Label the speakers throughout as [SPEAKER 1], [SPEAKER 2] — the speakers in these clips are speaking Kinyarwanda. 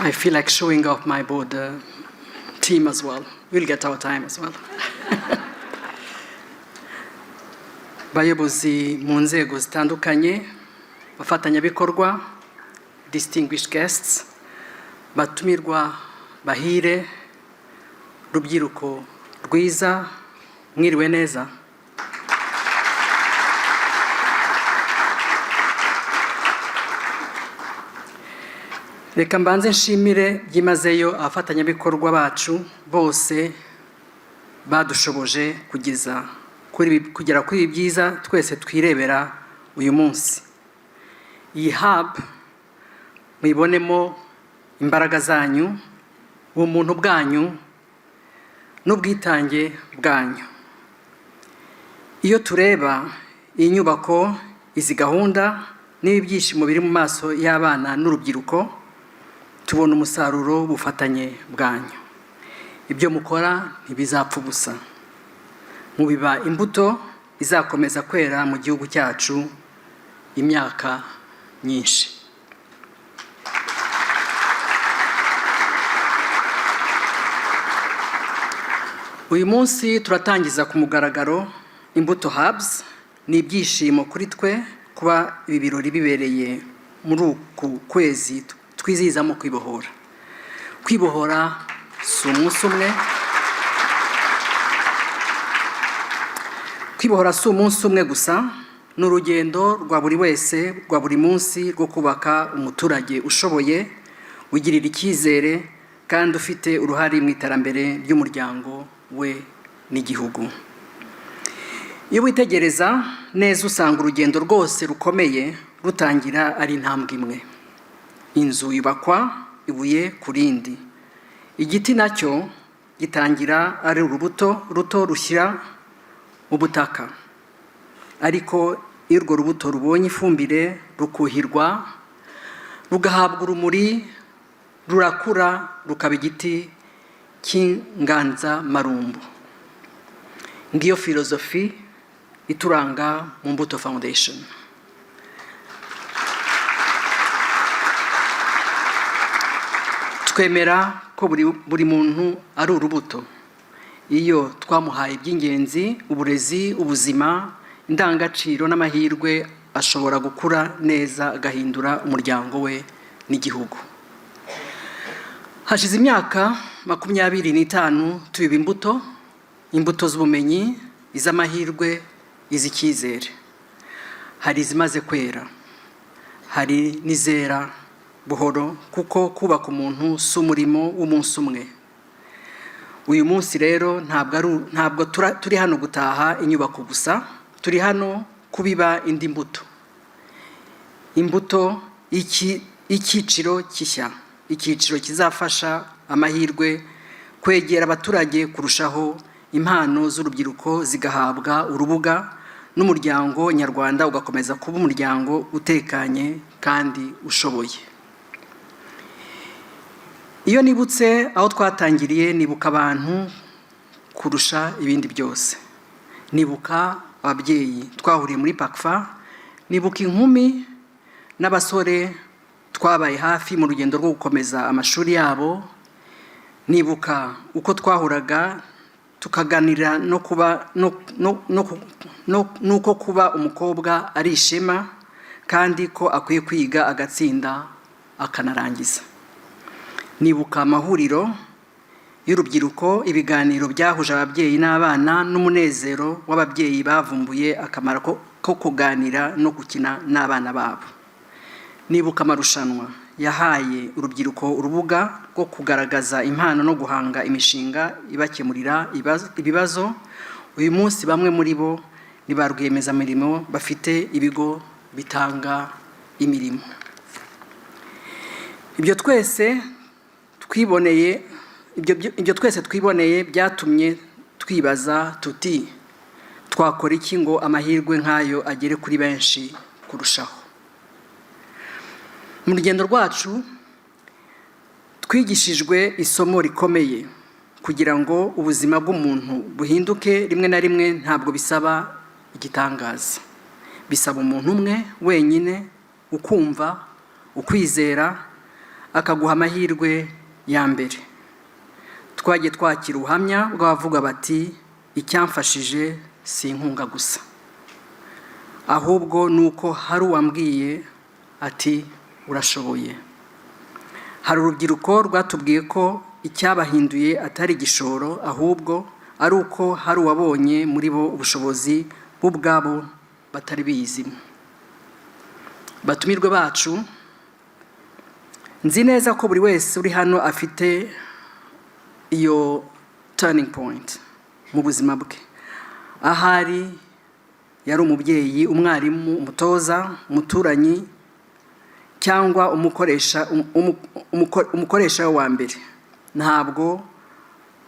[SPEAKER 1] I feel like showing off my board team as well. We'll get our time as well. Bayobozi mu nzego zitandukanye, bafatanyabikorwa, distinguished guests, batumirwa bahire, rubyiruko rwiza, mwiriwe neza. Reka mbanze nshimire byimazeyo abafatanyabikorwa bacu bose badushoboje kugeza kuri kugera kuri ibi byiza twese twirebera uyu munsi. Iyi hub muyibonemo imbaraga zanyu, ubumuntu bwanyu n'ubwitange bwanyu. Iyo tureba iyi nyubako, izi gahunda n'ibi byishimo biri mu maso y'abana n'urubyiruko, tubona umusaruro w'ubufatanye bwanyu. Ibyo mukora ntibizapfa ubusa, mubiba imbuto izakomeza kwera mu gihugu cyacu imyaka myinshi. Uyu munsi turatangiza ku mugaragaro Imbuto Hubs. Ni ibyishimo kuri twe kuba ibi birori bibereye muri uku kwezi twizihizamo kwibohora. Kwibohora si umunsi umwe, kwibohora si umunsi umwe gusa, ni urugendo rwa buri wese, rwa buri munsi, rwo kubaka umuturage ushoboye, wigirira icyizere kandi ufite uruhare mu iterambere ry'umuryango we n'igihugu. Iyo witegereza neza, usanga urugendo rwose rukomeye rutangira ari intambwe imwe. Inzu yubakwa ibuye ku rindi. Igiti nacyo gitangira ari urubuto ruto rushyira mu butaka, ariko iyo urwo rubuto rubonye ifumbire, rukuhirwa, rugahabwa urumuri, rurakura rukaba igiti cy'inganzamarumbu. Ngiyo filozofi ituranga mu Mbuto Foundation. Twemera ko buri muntu ari urubuto. Iyo twamuhaye iby'ingenzi, uburezi, ubuzima, indangagaciro n'amahirwe, ashobora gukura neza, agahindura umuryango we n'igihugu. Hashize imyaka 25 tubiba imbuto, imbuto z'ubumenyi, iz'amahirwe, iz'icyizere. Hari izimaze kwera, hari n'izera buhoro, kuko kubaka umuntu si umurimo w'umunsi umwe. Uyu munsi rero ntabwo turi hano gutaha inyubako gusa, turi hano kubiba indi mbuto, imbuto y'icyiciro gishya, icyiciro kizafasha amahirwe kwegera abaturage kurushaho, impano z'urubyiruko zigahabwa urubuga, n'umuryango nyarwanda ugakomeza kuba umuryango utekanye kandi ushoboye. Iyo nibutse aho twatangiriye, nibuka abantu kurusha ibindi byose. Nibuka ababyeyi twahuriye muri PACFA, nibuka inkumi n'abasore twabaye hafi mu rugendo rwo gukomeza amashuri yabo, nibuka uko twahuraga tukaganira no kuba n'uko kuba umukobwa ari ishema kandi ko akwiye kwiga agatsinda akanarangiza. Nibuka amahuriro y'urubyiruko, ibiganiro byahuje ababyeyi n'abana, n'umunezero w'ababyeyi bavumbuye akamaro ko kuganira no gukina n'abana babo. Nibuka amarushanwa yahaye urubyiruko urubuga rwo kugaragaza impano no guhanga imishinga ibakemurira ibibazo. Uyu munsi bamwe muri bo ni ba rwiyemezamirimo bafite ibigo bitanga imirimo. Ibyo twese twiboneye byatumye twibaza tuti: "Twakora iki ngo amahirwe nk'ayo agere kuri benshi kurushaho?" Mu rugendo rwacu twigishijwe isomo rikomeye: kugira ngo ubuzima bw'umuntu buhinduke, rimwe na rimwe ntabwo bisaba igitangaza, bisaba umuntu umwe wenyine ukumva, ukwizera, akaguha amahirwe ya mbere. Twagiye twakira ubuhamya bw'abavuga bati: "Icyamfashije si inkunga gusa, ahubwo ni uko hari uwambwiye ati: 'Urashoboye.'" Hari urubyiruko rwatubwiye ko icyabahinduye atari igishoro, ahubwo ari uko hari uwabonye muri bo ubushobozi bo ubwabo batari biyizimo. Batumirwe bacu, nzi neza ko buri wese uri hano afite iyo turning point mu buzima bwe. Ahari yari umubyeyi, umwarimu, umutoza, umuturanyi cyangwa umukoresha we wa mbere. Ntabwo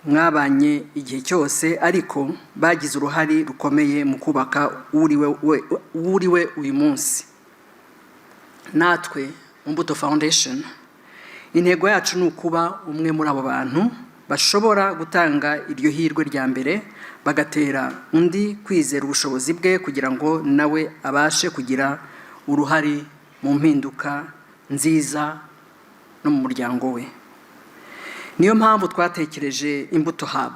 [SPEAKER 1] mwabanye igihe cyose, ariko bagize uruhare rukomeye mu kubaka uri we uyu munsi. Natwe mu Mbuto Foundation, intego yacu ni ukuba umwe muri abo bantu bashobora gutanga iryo hirwe rya mbere, bagatera undi kwizera ubushobozi bwe kugira ngo nawe abashe kugira uruhare mu mpinduka nziza no mu muryango we. Niyo mpamvu twatekereje Imbuto Hub.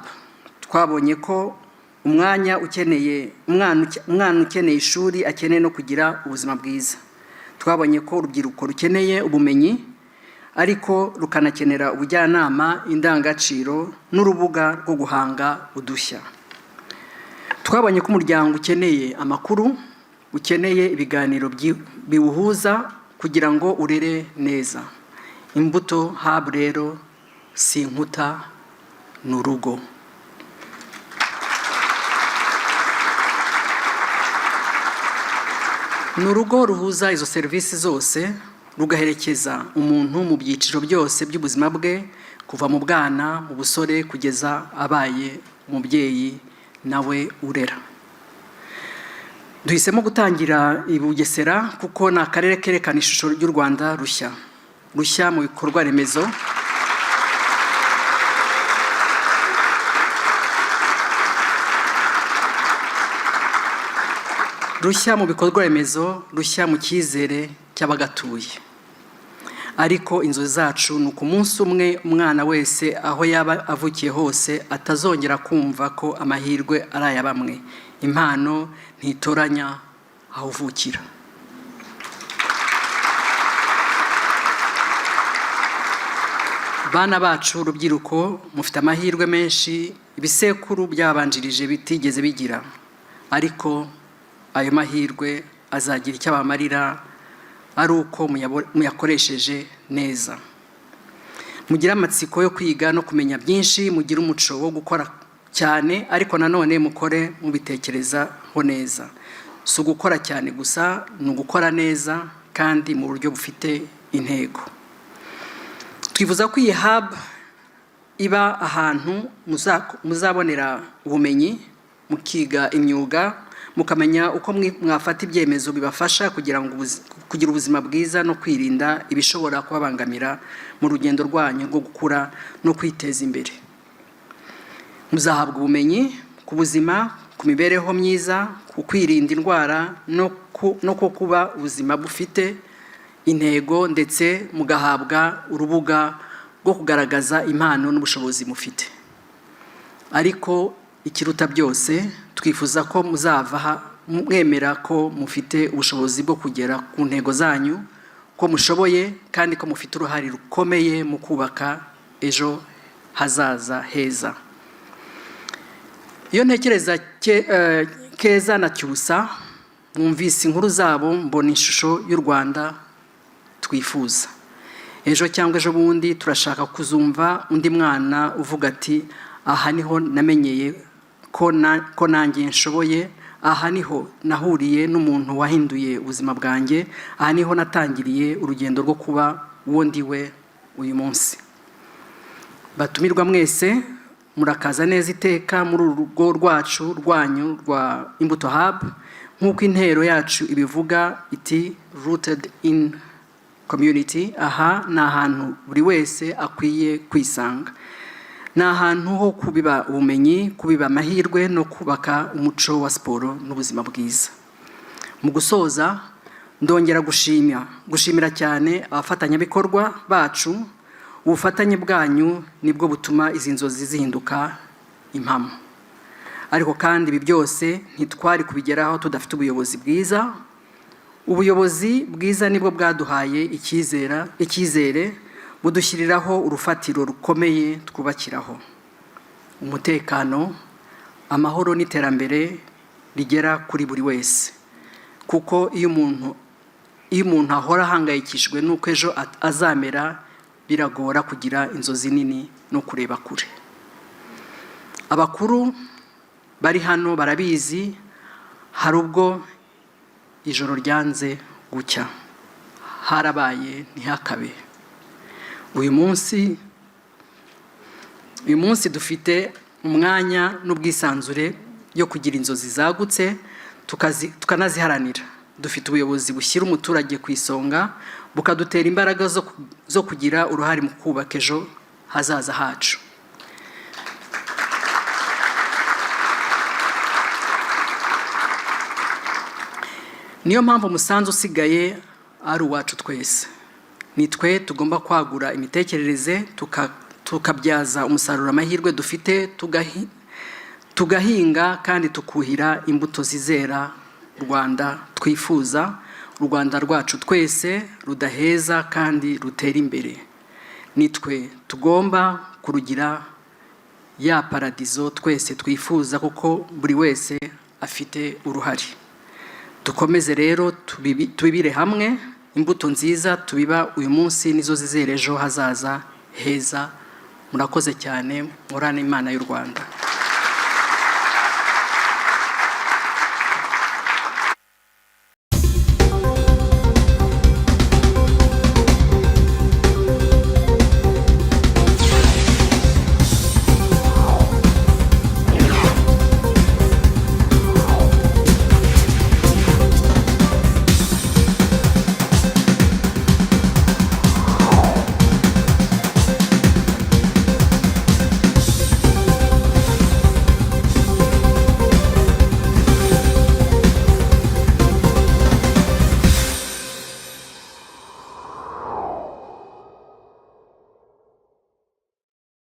[SPEAKER 1] Twabonye ko umwanya ukeneye umwana ukeneye ishuri akeneye no kugira ubuzima bwiza. Twabonye ko urubyiruko rukeneye ubumenyi, ariko rukanakenera ubujyanama, indangagaciro n'urubuga rwo guhanga udushya. Twabonye ko umuryango ukeneye amakuru, ukeneye ibiganiro biwuhuza kugira ngo urere neza. Imbuto Hub rero si inkuta, ni urugo. Ni urugo ruhuza izo serivisi zose, rugaherekeza umuntu mu byiciro byose by'ubuzima bwe, kuva mu bwana, mu busore, kugeza abaye umubyeyi nawe urera. Duhisemo gutangira i Bugesera kuko ni akarere kerekana ishusho ry'u Rwanda rushya, rushya mu bikorwa remezo, rushya mu bikorwa remezo, rushya mu cyizere cy'abagatuye. Ariko inzozi zacu ni uko umunsi umwe umwana wese, aho yaba avukiye hose, atazongera kumva ko amahirwe ari aya bamwe. Impano ntitoranya aho uvukira. Bana bacu, urubyiruko, mufite amahirwe menshi ibisekuru byabanjirije bitigeze bigira, ariko ayo mahirwe azagira icyo abamarira ari uko muyakoresheje neza. Mugire amatsiko yo kwiga no kumenya byinshi, mugire umuco wo gukora cyane, ariko nanone mukore mubitekerezaho neza. Si ugukora cyane gusa, ni ugukora neza kandi mu buryo bufite intego. Twifuza ko iyi hub iba ahantu muzabonera ubumenyi, mukiga imyuga, mukamenya uko mwafata ibyemezo bibafasha kugira ngo kugira ubuzima bwiza no kwirinda ibishobora kubabangamira mu rugendo rwanyu rwo gukura no kwiteza imbere. Muzahabwa ubumenyi ku buzima, ku mibereho myiza, ku kwirinda indwara no ku kuba ubuzima bufite intego, ndetse mugahabwa urubuga rwo kugaragaza impano n'ubushobozi mufite. Ariko ikiruta byose, twifuza ko muzava aha mwemera ko mufite ubushobozi bwo kugera ku ntego zanyu, ko mushoboye kandi ko mufite uruhare rukomeye mu kubaka ejo hazaza heza. Iyo ntekereza Keza na Cyusa, mwumvise inkuru zabo, mbona ishusho y'u Rwanda twifuza. Ejo cyangwa ejo bundi turashaka kuzumva undi mwana uvuga ati: "Aha niho namenyeye ko nanjye nshoboye, aha niho nahuriye n'umuntu wahinduye ubuzima bwanjye, aha niho natangiriye urugendo rwo kuba uwo ndiwe uyu munsi." Batumirwa mwese, murakaza neza iteka muri uru rugo rwacu, rwanyu, rwa Imbuto Hub. Nk'uko intero yacu ibivuga iti "Rooted in community", aha ni ahantu buri wese akwiye kwisanga. Ni ahantu ho kubiba ubumenyi, kubiba amahirwe no kubaka umuco wa siporo n'ubuzima bwiza. Mu gusoza, Ndongera gushimira cyane abafatanyabikorwa bacu. Ubufatanye bwanyu nibwo butuma izi nzozi zihinduka impamo. Ariko kandi ibi byose ntitwari kubigeraho tudafite ubuyobozi bwiza. Ubuyobozi bwiza nibwo bwaduhaye icyizere, budushyiriraho urufatiro rukomeye twubakiraho umutekano, amahoro n'iterambere rigera kuri buri wese, kuko iyo umuntu ahora ahangayikishijwe n'uko ejo azamera, biragora kugira inzozi nini no kureba kure. Abakuru bari hano barabizi, hari ubwo ijoro ryanze gucya. Harabaye ntihakabe. Uyu munsi dufite umwanya n'ubwisanzure yo kugira inzozi zagutse, tukanaziharanira. Dufite ubuyobozi bushyira umuturage ku isonga, bukadutera imbaraga zo kugira uruhare mu kubaka ejo hazaza hacu. Niyo mpamvu umusanzu usigaye ari uwacu twese. Ni twe tugomba kwagura imitekerereze, tukabyaza umusaruro amahirwe dufite, tugahinga kandi tukuhira imbuto zizera u Rwanda twifuza, u Rwanda rwacu twese, rudaheza kandi rutera imbere. Ni twe tugomba kurugira ya paradizo twese twifuza, kuko buri wese afite uruhare. Dukomeze rero tubibire hamwe. Imbuto nziza tubiba uyu munsi nizo zizera ejo hazaza heza. Murakoze cyane. Muhorane Imana y'u Rwanda.